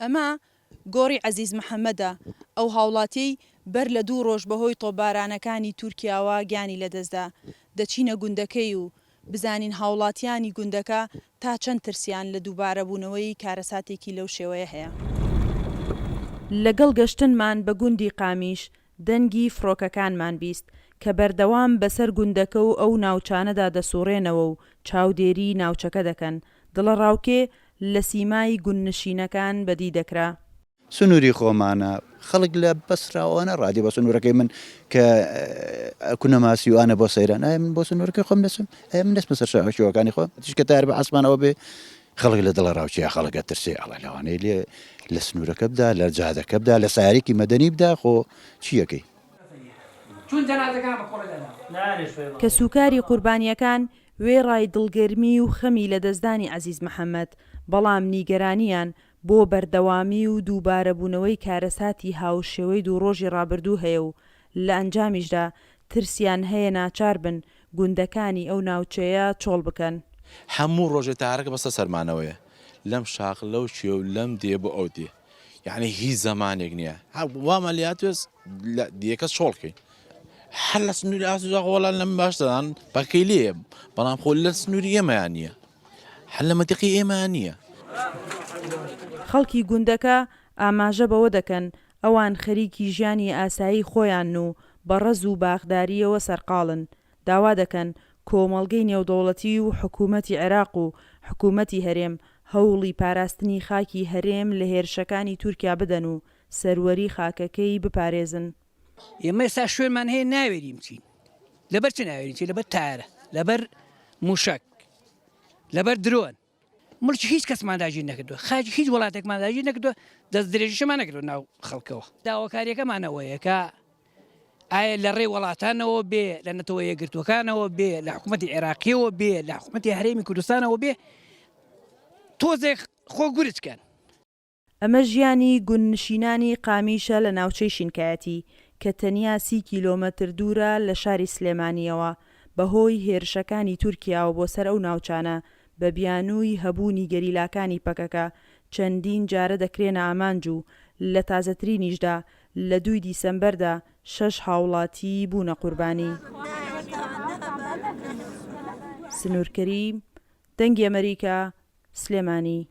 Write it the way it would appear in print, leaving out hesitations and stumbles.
ئەمە گۆڕی عەزیز محەمەدە، ئەو هاوڵاتیەی بەر لە دوو ڕۆژ بەهۆی تۆپبارانەکانی تورکیاوە گیانی لەدەستدا. دەچینە گوندەکەی و بزانین هاوڵاتیانی گوندەکە تا چەند ترسیان لە دووبارەبوونەوەی کارەساتێکی لەو شێوەیە هەیە. لەگەڵ گەشتنمان بە گوندی قامیش، دەنگی فڕۆکەکانمان 20 کە بەردەوام بەسەر گوندەکە و ئەو ناوچانەدا دەسوڕێنەوە و چاودێریی ناوچەکە دەکەن، دڵەڕاوکێ لە سیمای گوندنشینەکان بەدی دەکرا. سنوری خۆمانە خەڵک لە بەسراوانە ڕادی بە سنوورەکەی من کە کونە ماسی وانە بۆ سەیران ئایا من بۆ سنوورەکەی خۆم دەچم ئایا من دەچمە سەر شاخەکیەکانی خۆم تیشکە تار بە عاسمانەوە بێ خەڵک لە دڵە ڕاوچیا خەڵک ئەترسێ ئەڵێ لەوانەیە لێ لە سنوورەکە بدا لە جادەکە بدا لە سارێکی مەدەنی بدا خۆ چیەکەی. کەسوکاری قوربانییەکان وێڕای دڵگەرمی و خەمی لەدەستدانی عەزیز محەمەد، بەڵام نیگەرانییان بۆ بەردەوامی و دووبارەبوونەوەی کارەساتی هاوشێوەی دوو ڕۆژی ڕابردوو هەیە و لە ئەنجامیشدا ترسیان هەیە ناچار بن گوندەکانی ئەو ناوچەیە چۆڵ بکەن. هەموو ڕۆژێ تارەکە بەسەر سەرمانەوەیە لەم شاخ لەو کێو لەم دێ بۆ ئەو دێ یەعنی هیچ زەمانێک نییە وامان لێهاتووە لە دێکە چۆڵ کەین هەر لە سنووری ئاسو زاخۆڵان لەم باشتران پەکەی لێ بەڵام خۆ لە سنووری ئێمەیان نییە هەر لە مەتیقی ئێمەیان نییە. خەڵکی گوندەکە ئاماژە بەوە دەکەن، ئەوان خەریکی ژیانی ئاسایی خۆیانن و بە ڕەز و باخدارییەوە سەرقاڵن، داوا دەکەن کۆمەڵگەی نێودەوڵەتی و حکوومەتی عێراق و حکوومەتی هەرێم هەوڵی پاراستنی خاکی هەرێم لە هێرشەکانی تورکیا بدەن و سەروەری خاکەکەی بپارێزن. ئێمە ئێستا شوێنمان هەیە ناوێرین بچین لەبەر چ ناوێرین بچین لەبەر تایەرە لەبەر موشەک لەبەر درۆن مڵکی هیچ کەسمان داگیر نەکردووە خاکی هیچ وڵاتێکمان داگیر نەکردووە دەست درێژیشمان نەکردووە ناو خەڵکەوە داواکاریەکەمان ئەوەیە کە ئایا لە ڕێی وڵاتانەوە بێ لە نەتەوە یەکگرتووەکانەوە بێ لە حکوومەتی عێراقیەوە بێ لە حکوومەتی هەرێمی کوردستانەوە بێ تۆزێک خۆ گورج کەن. ئەمە ژیانی گوندنشینانی قامیشە لە ناوچەی شینکایەتی، کە تەنیا 30 کیلۆمەتر دوورە لە شاری سلێمانییەوە، بەهۆی هێرشەکانی تورکیاوە بۆ سەر ئەو ناوچانە، بە بیانووی هەبوونی گەریلاکانی پەکەکە، چەندین جارە دەکرێنە ئامانج و لە تازەترینیشدا لە دووی دیسەمبەردا شەش هاوڵاتی بوونە قوربانی. سنوور کەریم، دەنگی ئەمەریکا، سلێمانی.